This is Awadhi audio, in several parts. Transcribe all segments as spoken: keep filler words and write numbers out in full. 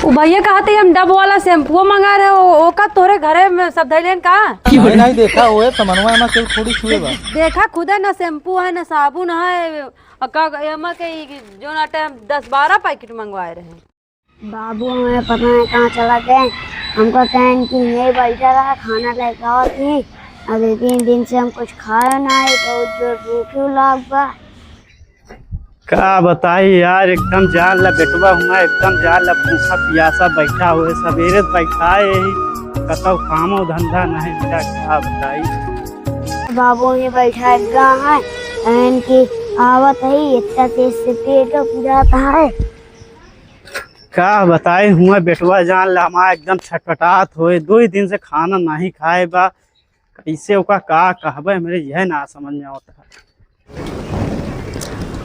उ भइया कहत ही हम Dove वाला shampoo मंगाए रहे, ओ, ओका तोहरे घरे में सब धइलेन का? नहीं, नहीं, देखा होए, समनवा एमा केहू थोड़ी छुए बा। देखा खुदे न shampoo है, न साबुन है, अ का एमा के ई जोन आटे हम दस बारह packet मंगवाए रहे। बाबू हमें पता नहीं कहाँ चला गए, हमका कहेन कि यहीं बैठा रहा, खाना लेके आवत ही। अरे तीन दिन से हम कुछ खाए ना है, बहुत जोर भूख लाग बा। का बताई यार, एकदम जान ला बेटवा हुआ, एकदम जान ला भूखा पियासा बैठा हुए, सबेरे से बैठा है यही, कतौ कामो धंधा नहीं मिला, का बताई। बाबू ये बैठा गा है, एन की आवत है, इतना तेज से पेट पिरात है। का बताई हुआ बेटवा जान ला हमार एकदम छटपटात होए, दो ही दिन से खाना नहीं खाए बा। कैसे ओका का कहबे, हमरे यह ना समझ में आवत है।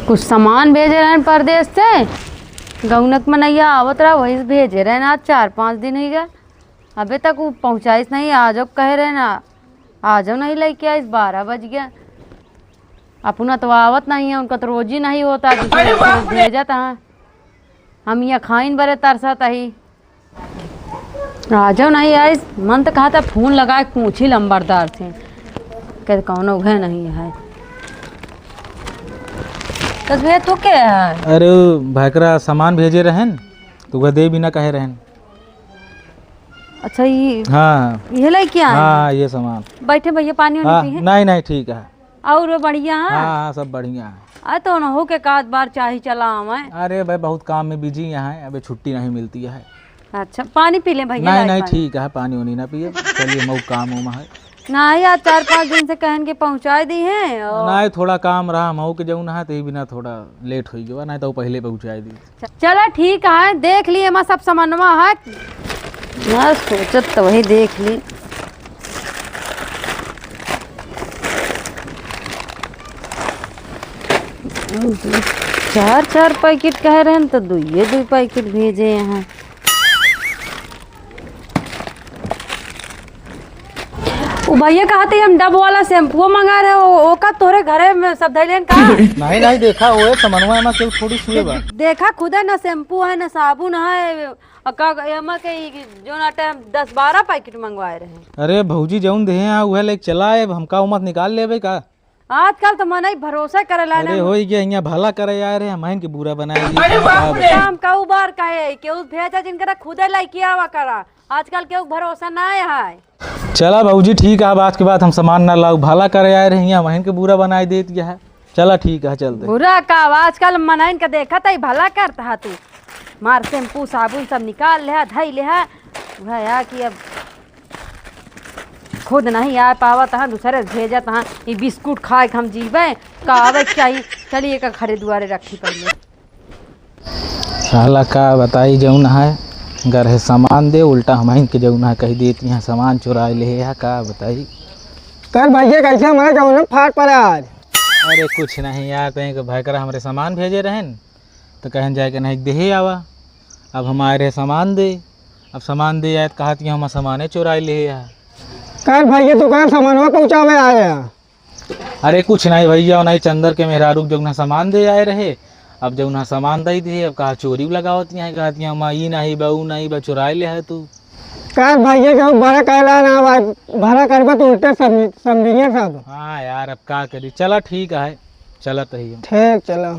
कुछ सामान भेजे रहन परदेस से, गौनक मनैया आवत रहा, वही से भेजे रहन। आज चार पाँच दिन ही गए, अबे तक उ पहुँचाइस नहीं। आजो कहे रहन, आजो नहीं लइके आइस, बारह बज गया। अपना तो आवत नहीं है, उनका तो रोजी नहीं होता, दूसरे अरे बाप रे! भेजत हैं। हम यहाँ खाइन बरे तरसत ही। आजो नहीं आइस, मन तो कहत है फोन लगाए पूछी लंबरदार से, कहे कौनो उहे नहीं है। तो भैया तू के है? अरे उ भैकरा सामान भेजे रहन, तो उहे दे बिना कहे रहन। अच्छा, ये हाँ। ये लइके आए हैं? हाँ, ये सामान। बैठे भैया, पानी वानी हाँ, पिए? नहीं, नहीं, ठीक है। और बढ़िया है? हाँ, हाँ, सब बढ़िया है। अरे तो नहु के कात बार चाही चला आवे। अरे भाई, बहुत काम में busy यहाँ है, अबे छुट्टी नहीं मिलती है। अच्छा, पानी पी ले भैया, नहीं, लाई नहीं, पानी। ठीक है, पानी वानी ना पिए, चलिए, मऊ काम उम है। नहीं, आज चार पाँच दिन से कहन के पहुँचाए दी हैं और नहीं, थोड़ा काम रहा, मऊ के जौन है, तो ये बिना थोड़ा late हो गया, नहीं तो पहले पहुँचाए दी। चला ठीक है, देख लिए एमा सब सामानवा है। मैं सोचत तो वही देख ली। चार चार packet कहे रहन तो दुइये दुइ packet भेजे हैं। उ भैया कहत ही हम Dove वाला shampoo मंगाए रहे, ओ, ओका तोहरे घरे में सब धइलेन का? नहीं, नहीं, देखा होए, समनवा एमा केहू थोड़ी छुए बा। देखा खुदे न shampoo है, न साबुन है, अ का एमा के ई जोन आटे हम दस बारह packet मंगवाए रहे। अरे भौजी, जौन देहे हैं, उहे लेके चला आए, अब हमका उमत निकाल लेबे का? आजकल तो मनई भरोसा करे ला अरे ना। होई गया, यहाँ भला करे आए रहे, हमहन के बुरा बनाए दिए। अरे बाप रे! काम का उबार कहे, केहू भेजा जिनकरा खुदे लइके आवा करा। आजकल केहू भरोसा ना है। चला भौजी, ठीक है, अब आज के बाद हम सामान ना लाऊ, भला करे आए रहे, यहाँ हमहन के बुरा बनाए देत गया है। चला ठीक है, चलते। बुरा का, आजकल मनइन के देखत है, भला करत है तू। मार shampoo साबुन सब निकाल ले है, धई ले है। वह है कि अब खुद नहीं आ पावत हैं, दूसरे से भेजत हैं। ई बिस्कुट खाए के हम जीवे, का आवे के चाही। चलिए, एक घरे दुआरे रखी पहले। साला का बताई, जौन है घर है सामान दे, उल्टा हमहिन के जौन है कही देत, यहाँ सामान चुराए ले है, का बताई। कर भैया, कैसे हमारे जौन फाट पड़ा आज? अरे कुछ नहीं यार, तैं के भैकरा हमरे सामान भेजे रहन, तो कहन जाए के नहीं देहे आवा। अब हम आए रहे सामान दे, अब सामान दे आए तो कहत कि हम सामाने चुराए ले आए। कर भैया, तू कहाँ सामानवा पहुँचावे आए हैं? अरे कुछ नहीं भैया, नहीं चंदर के मेहरारू के जौन सामान दे आए रहे, अब जौन सामान दे दिए, अब कहा चोरी लगावत यहाँ, कहत कि हम ई नहीं बा, ऊ नहीं बा, चुराए ले है तू। कर भैया, जो बड़ा कहला ना भाई, भला करबा तो उल्टे समझ-, समझिए सब। हाँ यार, अब का करी, चला ठीक है। चलत रही हम। ठीक, चलो।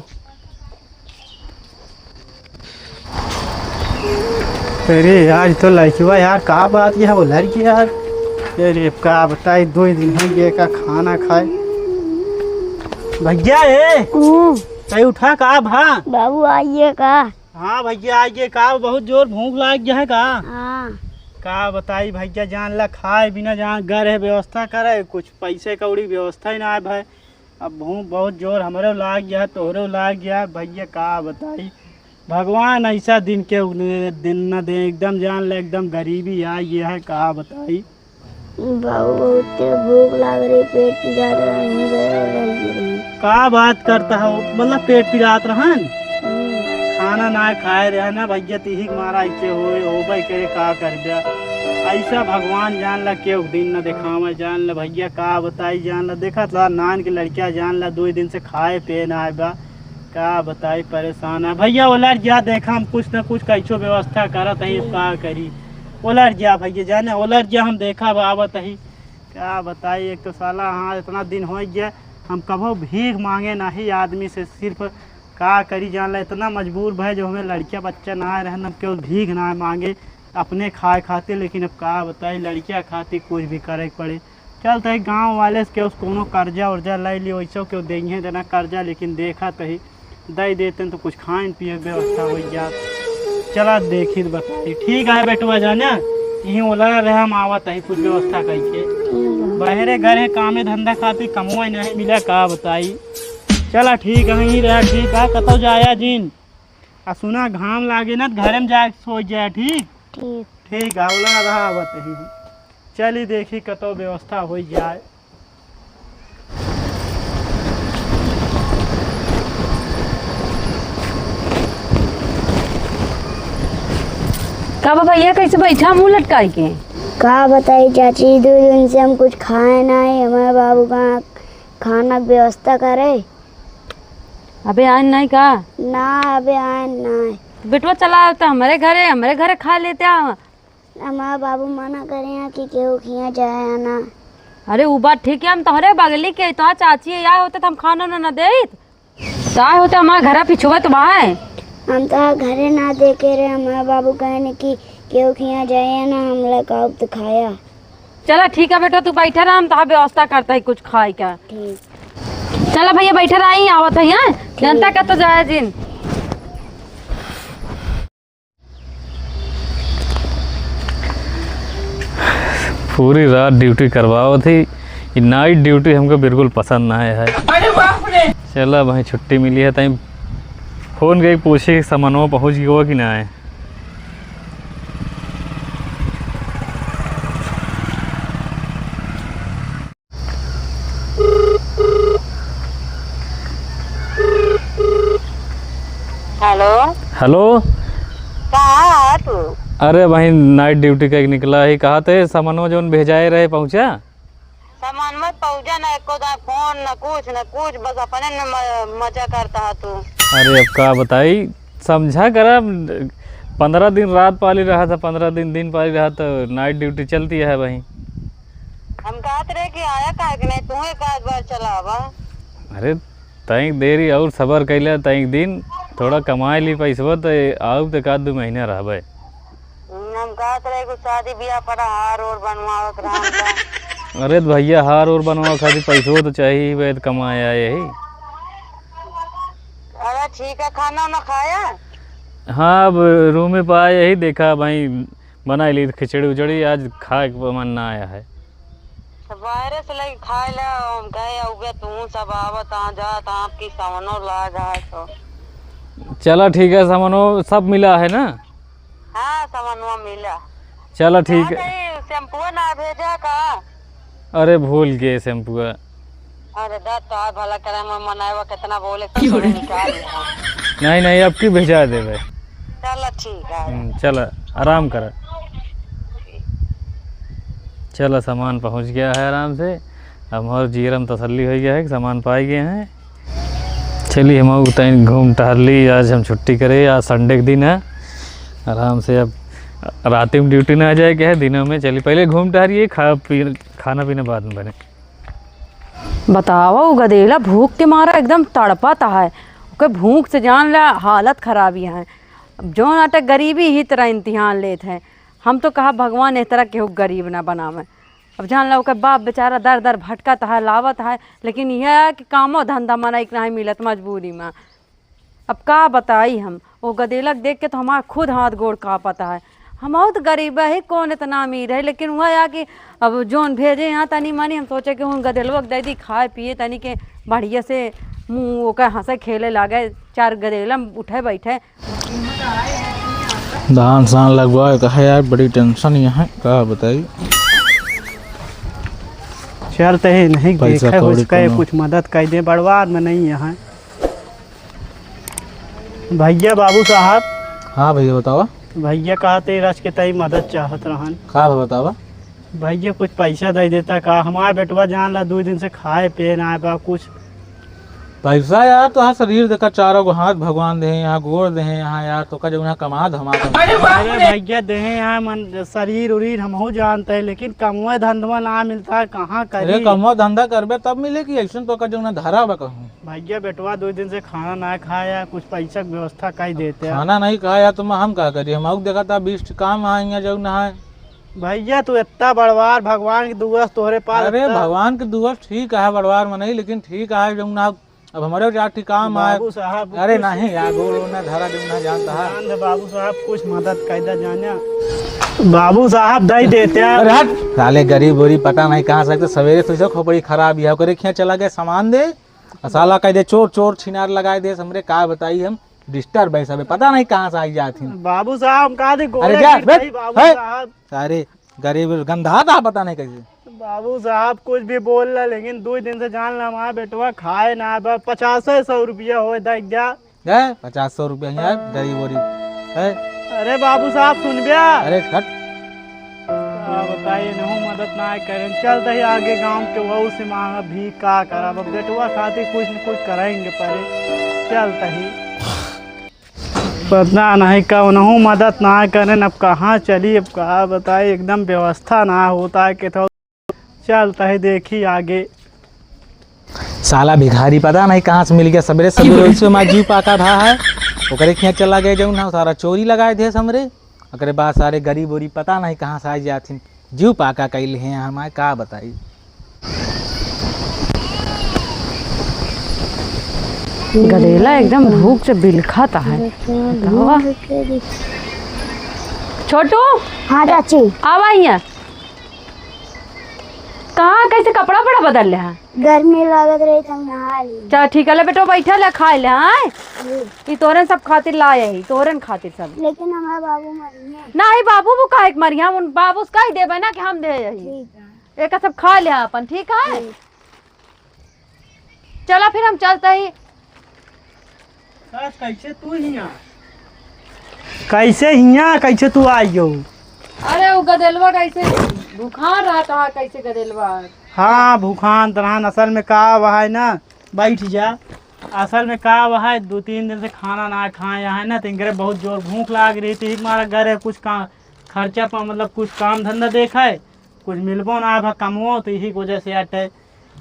अरे यार, ई तो लइकवा यार, का बात यह बोला रही यार। अरे, का बताई, दो ही दिन हो गए का खाना खाए। भैया, ए, हम्म। कहीं उठा का भा? बाबू, आइए का? हाँ भैया, आइए का, बहुत जोर भूख लाग गया है का? हाँ। का बताई भैया, जान ला, खाए बिना जान घर है व्यवस्था करे, कुछ पैसे कौड़ी व्यवस्था ही ना है भाई। अब भूख बहुत जोर हमरो लाग गया, तोहरो लाग गया भैया, का बताई, भगवान ऐसा दिन के उन्हें दिन न दे, एकदम जान ले, एकदम गरीबी आ गया है, का बताई। बाबू, बहुत तेज भूख लाग रही, पेट पिरात रहा, यहीं बैठल रही। का बात करता हो, मतलब पेट पिरात रहन? हम्म। खाना ना खाए रहे ना भैया, तिही के मारा ऐसे होए, होबे करे, का करबे। ऐसा भगवान जान ला, केहू दिन न देखावे, जान ला भैया, का बताई, जान ला, देखा तो नान के लड़किया, जान ला, दो दिन से खाए पिए ना आए बा। का बताई, परेशान है भइया। ओलर जा, देखा हम कुछ न कुछ कैसो व्यवस्था करत ही, अब का करी। ओलर जा भइया, जाने ओलर जा, हम देखा अब आवत ही। का बताई, एक तो साला, हाँ, इतना दिन होइ गया, हम कभो भीख माँगे नाही आदमी से, सिर्फ का करी जान ला, इतना मजबूर भए जो हमें लड़किया बच्चा ना रहन, हम केहू भीख ना माँगे अपने खाए खातिर, लेकिन अब का बताई, लड़किया खातिर कुछ भी करे के पड़े। चल, तही गाँव वाले से केहू से कौनो कर्जा उर्जा ले ली, वैसो केहू देंगे देना कर्जा, लेकिन देखा तही दे देते तो कुछ खाए पिए के व्यवस्था हो जात। चला देखी तो बताई। ठीक है बेटवा, जाना यहीं ओला रहे, हम आवत ही कुछ व्यवस्था करके। बहरे घर है, कामे धंधा खातिर कमवा नहीं मिला, का बताई। चला ठीक है, यहीं रहा, ठीक है, कतौ जाया जिन। आ सुना, घाम लागे ना तो घरे में जाके सो जाए, ठीक? ठीक। ठीक है, ओला रहा आवत ही। चली देखी कतौ व्यवस्था हो जाए। का बा भइया, कैसे बैठा मुंह लटकाई के? का बताई चाची, दो दिन से हम कुछ खाए नाही, हमारे बाबू का खाना के व्यवस्था करे। अबे आए नाही का? ना, अबे आए नाही। तो बेटवा चला आवता हमरे घरे, हमरे घरे खा लेते आ। हमार बाबू मना करे हैं कि केहू खिया जाए ना। अरे उ बात ठीक है, हम तोहरे बगली के, तोहार चाची है, या होते तो हम खाना ना, ना देत। का होते हमार घरा पिछुआ तो बाए। हम तो घरे ना देखे रहे, हमार बाबू कहे ने कि केहू खिया जाए ना, हम लोग का तो खाया। चला ठीक है बेटा, तू बैठा रहा, हम तोहार व्यवस्था करता ही कुछ खाए का। ठीक। चला भइया बैठा रहा, ही आवत है, हैं? जनता का तो जाए जिन। पूरी रात ड्यूटी करवावत ही। ये नाइट ड्यूटी हमको बिल्कुल पसंद ना है। अरे बाप रे। चला भाई, छुट्टी मिली है, तई फोन के पूछी समनवा पहुँच गया कि ना है। हेलो। हेलो। कहाँ है तू? अरे भाई, नाइट ड्यूटी का निकला ही। कहा थे सामानवा जौन भेजाए रहे, पहुँचा? सामान मत पहुँचा, ना एको दाना फोन, ना कुछ, ना कुछ, बस अपने न म-, मजा करता है तू। अरे अब का बताई, समझा करा, पन्द्रह दिन रात पाली रहा था, पन्द्रह दिन दिन पाली रहा, तो नाइट ड्यूटी चलती है भाई। हम कहत रहे कि आया काहे कि नहीं, तू एक आध बार चला आवा। अरे, तैंक देरी और सबर कैला, तैंक दिन थोड़ा कमाए ली पैसवा, तो आउब तो एक आध दो महीना रहबे। हम्म, हम कहत रहे कुछ शादी ब्याह पर हार और बनवावत रहन का। अरे तो भैया, हार और बनवावे खातिर पैसवा तो चाहिए ही, वह तो कमाए आए ही। अरे ठीक है, खाना उना खाया? हाँ, अब रूम में पाए यही देखा भाई, बनाई ली खिचड़ी उचड़ी, आज खाए के मन ना आया है। तो बाहरे से लेके खाए ले, हम कहे, "अउबे तू सब आवत आ, जात आ, आपकी सामानो लाग है तो।" चला ठीक है, सामानो सब मिला है ना? हाँ, सामानो मिला। चला ठीक है। नहीं, शैम्पुआ ना भेजा का? अरे भूल गए शैम्पुआ। अरे दा, तो भला करे, मैं मनाएवा कितना बोले, सब निकाल लिया। नहीं, नहीं, अब की भेजा देवे। चला ठीक है। हम्म, चला, आराम कर। चला, सामान पहुँच गया है आराम से। अब हमारे जियरा में तसल्ली हो गया है कि सामान पाए गए हैं। चलिए, हम तनी घूम टहर ली, आज हम छुट्टी करे, आज संडे के दिन है। आराम से अब रात में ड्यूटी ना जाए के है, दिनों में। चलिए, पहले घूम टहरिए, खा पी, खाना पीना बाद में बने। बतावा, उ गदेला भूख के मारा एकदम तड़पत है। ओके भूख से जान ला हालत खराबी है। अब जौन अटक गरीबी ही तरह इम्तिहान लेत है। हम तो कहा भगवान एह तरह केहू गरीब ना बनावे। अब जान ला ओकर बाप बेचारा दर दर भटकत है, लावत है, लेकिन यह है कि कामो धंधा मनई के नाहीं मिलत मजबूरी में। अब का बताई हम, वो गदेलक देख के तो हमार खुद हाथ गोड़ कांपत है। हम बहुत गरीब है, कौन इतना अमीर है, लेकिन हुआ या कि अब जोन भेजे यहाँ तनी मनी, हम सोचे कि उन गदेलवा के दे दी खाए पिए, तनी के बढ़िया से मुँह ओकर हंसे खेले लागे, चार गदेला उठे बैठे। धान सान लगवाए का है यार, बड़ी टेंशन यहाँ, का बताई। चलते ही नहीं पैसा देखे कौड़ी कुछ कहे, कोनो। कुछ मदद कर दे, बड़वार में नहीं यहाँ। भैया बाबू साहब। हाँ भैया, बतावा। भैया कहते रस के तई मदद चाहत रहन। का बा, बतावा। भैया कुछ पैसा दे देता का? हमार बेटवा जान ला दो दिन से खाए पिए ना बा कुछ। पैसा यार, तोहार शरीर देखा, चारों गो हाथ भगवान देहे, यहाँ गोड़ देहे, यहाँ यार, तोका जौन है कमा धमा के। अरे भैया देहे यहाँ मन शरीर उरीर हमहू जानते हैं, लेकिन कमवे धंधवा ना मिलता है, कहाँ अरे करी? कमवा धंधा करबे तब मिले कि ऐसन तोका जौन है धरा बा कहूँ। भैया बेटवा दो दिन से खाना ना खाया, कुछ पैसा के व्यवस्था कर देते हैं। खाना नहीं खाया तो मैं हम का करी, हम आउक देखा था बीस ठे काम आएंगे जौन है। भैया तू इतना बड़वार, भगवान की दुआ से तोहरे पास अरे इतना भगवान की दुआ से ठीक है बड़वार में नहीं, लेकिन ठीक है जौन है अब हमारे चार ठे काम आए। बाबू साहब, अरे कुछ नहीं यार, गोड़ वोड़ ना धरा, जो ना जानता है। जान दे बाबू साहब, कुछ मदद कर दे जाने। बाबू साहब, दे देते हैं। अरे हट, साले गरीब वरीब पता नहीं कहाँ से, तो सवेरे से खोपड़ी खराब है, ओकरे खिया चला गए सामान दे, और साला कह दे चोर, चोर छिनार लगाए दे, हमरे का बताई हम, डिस्टर्ब है सबे, पता नहीं कहाँ से आई जात हैं। बाबू साहब, हम कहा दे अरे गोला जा, गिर बैठ, गई, बाबू है। साहब। सारे गरीब गंधा था, पता नहीं कैसे। बाबू साहब कुछ भी बोल रहा, लेकिन दो दिन से जान ला हमारा बेटवा खाए ना, बस पचास सौ रुपया हो दे जा। है पचास सौ रुपया यहाँ गरीब वरीब है। अरे बाबू साहब सुन बे। अरे हट। का बताइए, नहु मदद ना करें, चलते ही आगे गांव के वहू से मांगा भी का करब, अब बेटवा खातिर कुछ न कुछ करेंगे परे, चलते ही। पता नहीं कौनहू मदद ना करें, अब कहाँ चली, अब का बताई, एकदम व्यवस्था ना होता है कि तो चलता है, देखी आगे। साला भिखारी पता नहीं कहाँ से मिल गया, सबेरे सबेरे उससे मार जीव पाका भा है, ओकरे खिया चला गए जौन है, सारा चोरी लगाए थे हमरे, ओकरे बाद सारे गरीब वरीब पता नहीं कहाँ से आ जाथिन। जीव पाका कइले हैं हमारे, का बताई। गदेला एकदम भूख से बिलखत है। बतावा। छोटू। हाँ चाची। आवा हियाँ। कहाँ कैसे कपड़ा बड़ा बदल ले है? गर्मी लागत रही तो हम नहा ली। चल ठीक है, ले बेटो बैठा ले, खाए ले, हाँ? जी। ई तोरन सब खातिर लाए ही, तोरन खातिर सब। लेकिन हमारे बाबू मरिहे। नाही बाबू वो काहे के मरिहे, उन बाबू से कह देबे ना कि हम दे यही। ठीक है। एक सब खा ले अपन, ठीक है? ठीक। चला फिर हम चलते ही। सास, कैसे तू हियाँ? कैसे हियाँ, कैसे तू आई हो? अरे वो गदेलवा कैसे भूखान रहा, कहाँ कैसे गदेलवा? हाँ, भूखान तो रहन, असल में का हुआ है ना, बैठ जा। असल में का हुआ है, दो तीन दिन से खाना ना खाए हैं ना, तो इनकरे बहुत जोर भूख लाग रही थी, हमारा घर है कुछ का खर्चा पर, मतलब कुछ काम धंधा देखा है, कुछ मिलबो ना भा कमवो, तो यही वजह से अटे।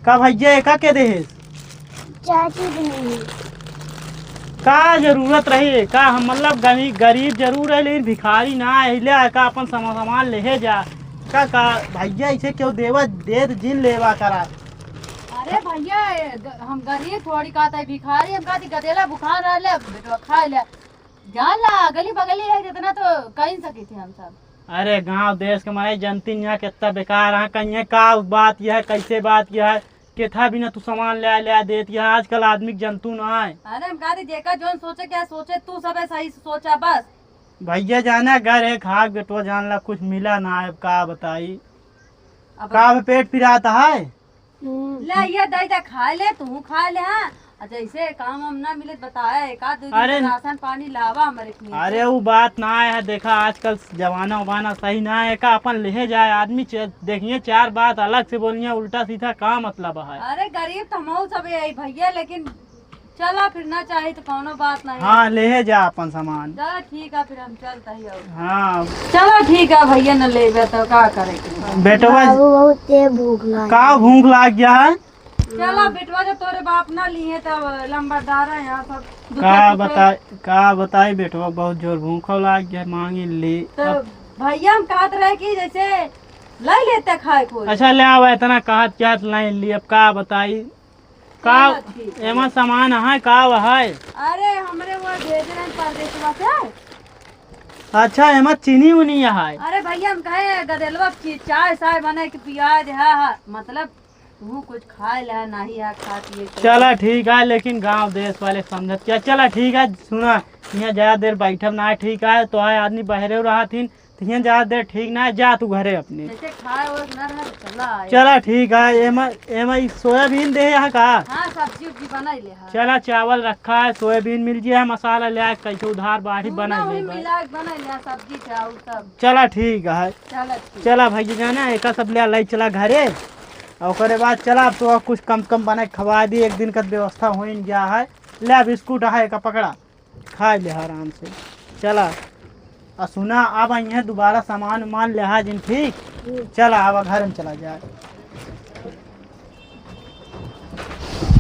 का भैया, एका के देहे? चाची देहे। का जरूरत रही? का हम मतलब गरी-, गरीब जरूर है, लेकिन भिखारी ना है। ले का अपन समा-, सामान लेहे जा। का, का भैया, इसे क्यों देवा, देत जिन लेवा करा। अरे भैया, ए, ग-, हम गरीब थोड़ी कहते हैं, भिखारी। हम कहते गदेला भुखान रह ले, बेटवा खा ले। जान ला, गली बगली है जितना तो कह ही सकी थी हम सब। अरे गांव देश के मारे जनती यहाँ कितना बेकार है, कहीं का बात यह है, कैसे बात यह है, केथा बिना तू सामान ले ले देत यह आजकल आदमी के जनतू ना है। अरे हम कहते जेका जोन सोचे क्या सोचे, तू सबे सही से सोचा बस। भैया जाना घर है खाक बेटो जान ला कुछ मिला ना है, अब का बताई। अब का अब पेट पिराता है? हम्म। ले, ये दे दे, खा ले, तू खा ले, हाँ। अच्छा, ऐसे काम हम ना मिले, बताए, एक आध दो दिन अरे का न- राशन पानी लावा हमारे के लिए। अरे, वो बात ना है, देखा, आजकल जमाना उमाना सही ना है, का अपन लेहे जाए, आदमी च-, देखिए, चार बात अलग से बोलिए, उल्टा सीधा का मतलब है? अरे, गरीब तो हम सब यही भैया, लेकिन चला फिर ना चाही तो कौनो बात नहीं। हाँ, लेहे जा अपन सामान। चला ठीक है, फिर हम चलता ही अब। हाँ। चला ठीक है भैया, न लेबे तो का करे के बा? बेटवा बाबू बहुत तेज भूख लाग का भूख लाग गया है? चला बेटवा, जब तोरे बाप ना लिए तब लंबरदार है यहाँ सब दुखे का सुखे। बताई, का बताई बेटवा, बहुत जोर भूख लाग गया, मांगी ली। तो अब भैया हम कहत रहे कि जैसे ले लेते खाए कुछ। अच्छा ले आवा, इतना कहत कहत लाई ली, अब का बताई। का चलो, ठीक है। एमा सामान है, का है? अरे, हमरे वो भेज रहे हैं परदेसवा से। अच्छा, एमा चीनी उनी है? अरे भैया, हम कहे गदेलवा की चाय साय बना के पिया दे, हाँ, हाँ, मतलब तू कुछ खाए ला नहीं है, खा पिए के। चला ठीक है, लेकिन गांव देश वाले समझत क्या? चला ठीक है, सुना, यहाँ ज्यादा देर बैठब ना, ठीक है, तो आए आदमी बहरे रहा थीन, तो हियाँ ज्यादा देर ठीक ना है, जा तू घरे अपने। जैसे खाए ओए ना रहे तो चला आए। चला ठीक है, एमा, एमा ई सोयाबीन दे यहाँ का? हाँ, सब्जी उब्जी बनाई ले, हाँ। चला चावल रखा है, सोयाबीन मिल गया है, मसाला ले आए, कैसे उधार बाढ़ी बनाई ले भाई। मिला के बनाई ले, सब्जी चावल सब। चला ठीक है। चला ठीक। चला भाई जाना, एका सब ले लाई चला घरे। ओकरे बाद चला, अब तो कुछ कम कम बनाए खवा दी, एक दिन का व्यवस्था होइन गया है। ले बिस्कुट है का पकड़ा, खाइ ले आराम से। चला, आ सुना, अब अइहें दुबारा सामान उमान लेहा जिन, ठीक? चला, अब घर में चला जाए।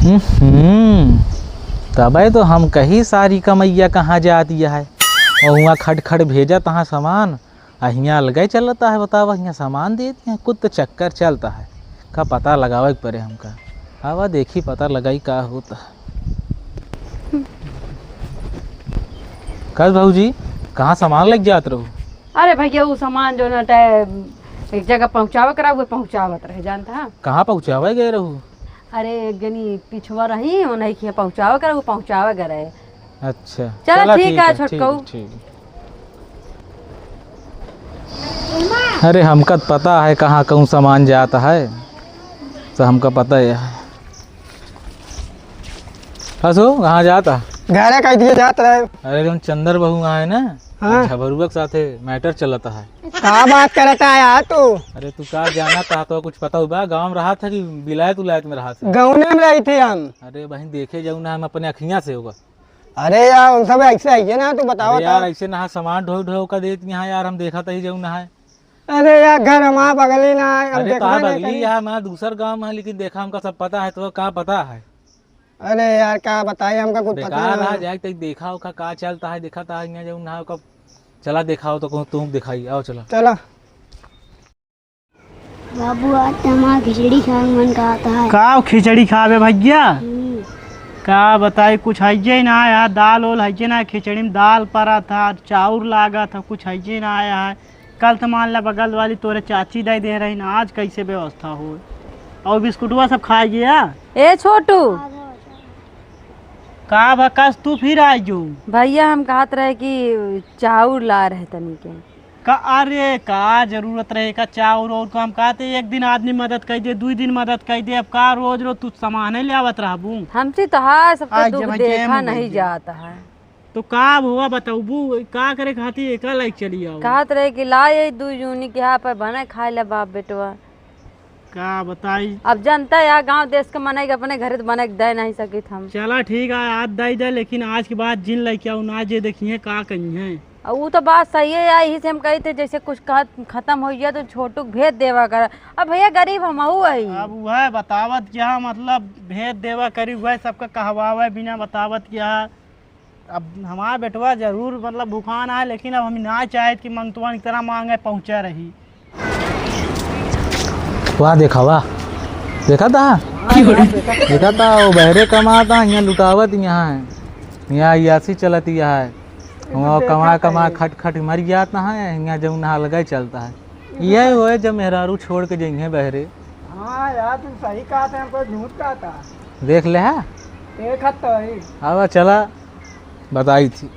हम्म, तबे तो हम कही सारी कमइया कहाँ जाती है, और हुआँ खट खट भेजत हैं सामान, आ हियाँ अलगे चलता है, बतावा, हियाँ सामान देती हैं, कुछ तो चक्कर चलता है, का पता लगावे के पड़े हमका। आवा देखी, पता लगाई का होता है। कस भौजी, कहाँ सामान लग जात रहू? अरे भैया, वो सामान जो ना टे-, एक जगह पहुँचावे करा, वो पहुँचावत रहे, जानता है? कहाँ पहुँचावे गए रहू? अरे, एक जनी पिछुआ रही, उन्हीं के पहुँचावे करा, वो पहुँचावे गए रहे। अच्छा, चला, चला, ठीक ठीक है, है, छोटकऊ। ठीक, ठीक। अरे, हमका त पता है कहाँ कौन सामान जाता है, तो हमका पता ही है। असो, कहाँ जाता? घरे कह दिए जात रहे। अरे, जौन चंदर बहू आए ना, हाँ। झबरुआ के साथे matter चलता है। का बात करता है यार तू? अरे, तू का जानता है, तो कुछ पता हुआ? गाँव में रहा था कि विलायत उलायत में रहा था? गाँव में रही थी हम। अरे बहन, देखे जाऊ ना हम अपने अखियाँ से होगा। अरे यार, उन सब ऐसे है ना, तू बताओ अरे यार, तो। ऐसे ना सामान ढो ढो का देत यहाँ यार, हम देखा तही जाऊ ना है। अरे यार, घर हमारा बगली ना है, हम अरे देखबे कहाँ नहीं बगली करी। यार, हमारा दूसर गाँव में है, लेकिन देखा हमका सब पता है, तो का पता है? अरे यार, का बताई, हमका कुछ पता बेकार नहीं रहा है। जाए तो देखा ओखा का चलता है, देखा था यहाँ जाऊ ना ओका। चला देखाओ तो कहूँ तुम दिखाई, आओ चला। चला। बाबू, आज तो हमारा खिचड़ी खाए के मन कहता है। का खिचड़ी खावे भैया? हम्म। का बताई, कुछ हइये ना है यार, दाल ओल हइये ना, खिचड़ी में दाल पड़ा था, चाउर लागा था, कुछ हइये ना आया है। कल तो मान ला बगल वाली तोरे चाची दे दे रही ना, आज कैसे व्यवस्था हो? और बिस्कुटवा सब खाइए यार। ए छोटू। का बा, कस तू फिर आई जो? भैया, हम कहत रहे कि चाउर ला रहे तनी के। का, अरे, का जरूरत रहे का चाउर और काम? का ते एक दिन आदमी मदद कर दे, दुई दिन मदद कर दे, अब का रोज रोज तू सामान ही ले आवत रहबू? हमसे तो हाँ, सब तो आज दुख जब देखा हम नहीं भैया। जाता है। तो का हुआ बताऊबू, का करे खातिर एका लाइक चली आओ? कहत रहे कि ला ये दुई जूनी के यहाँ पर बने खाए ले बाप बेटवा। का बताई? अब जनता या गाँव देश के मनई के अपने घरे त बने के दे नहीं सकित हम। चला ठीक है, आज दे दे, लेकिन आज के बाद जिन लइके आऊ ना जे देखिए का कही है। अब ऊ तो बात सही है यार, यही से हम कही थे जैसे कुछ कहत खतम होइ जाए तो छोटू के भेज देवा कर। अब भैया गरीब हमहू है। अब वह बतावत क्या, मतलब भेज देवा करी, वह सबका कहवावे बिना बतावत क्या। अब हमार बेटवा जरूर, मतलब, भुखान आए, लेकिन अब हम ना चाहत कि मंगतवन की तरह मांगे पहुँचा रही। वाह, देखा, वाह। देखा था? देखा था, वो बहरे कमाता, यहाँ लुटावत यहाँ है। यहाँ अय्यासी चलत यहाँ है। वहाँ कमा, कमा, खट, खट मर जाता है, यहाँ जौन अलगे चलता है। यही होए जब मेहरारू छोड़ के जइहें बहरे। हाँ यार, तू सही कहा था, हमको झूठ कहा था। देख ले हा? देखत तो ही। अब चला, बताई थी।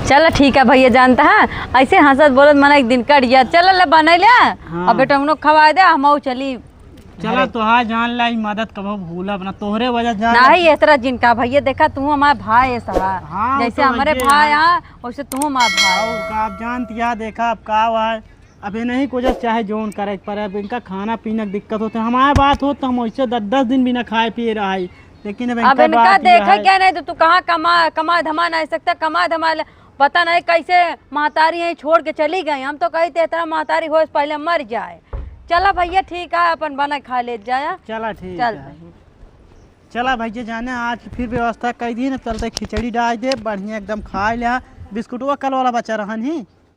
चला ठीक है भैया, जानता है, ऐसे हंसत बोलत मना एक दिन कट गया। चला ले बने ले, हाँ। अब बेटा उनको खवाए दे, हम चली। चला, अरे। तोहार जान लाई मदद कबो भूलब ना, तोहरे वजह जान नहीं, इस तरह जिनका भैया देखा, तू हमारा भाई है सहा। हाँ, जैसे तो हमरे भैया भाई हैं। हाँ, वैसे तू हमारा भाई। और का आप जानती है, देखा अब का हुआ है, अब ये नहीं कुछ चाहे जोन करे पर अब इनका खाना पीना की दिक्कत होते। हमारे बात हो तो हम वैसे दस दस दिन बिना खाए पिए रहा है, लेकिन अब अब इनका इनका बात यह देखा है। क्या नहीं तो तू कहाँ कमा, कमा धमा नहीं सकता, कमा धमा ले, पता नहीं कैसे महतारी यहीं छोड़ के चली गई। हम तो कही थे इतना महतारी हो पहले मर जाए। चला भैया, ठीक है, अपन बना खा ले जाया। चला, ठीक चल है। भाई। चला भैया, जाने आज फिर व्यवस्था कर दी ना, चलते खिचड़ी डाल दे, बढ़िया एकदम खा लिया। बिस्कुटवा कल वाला बचा रहन ही।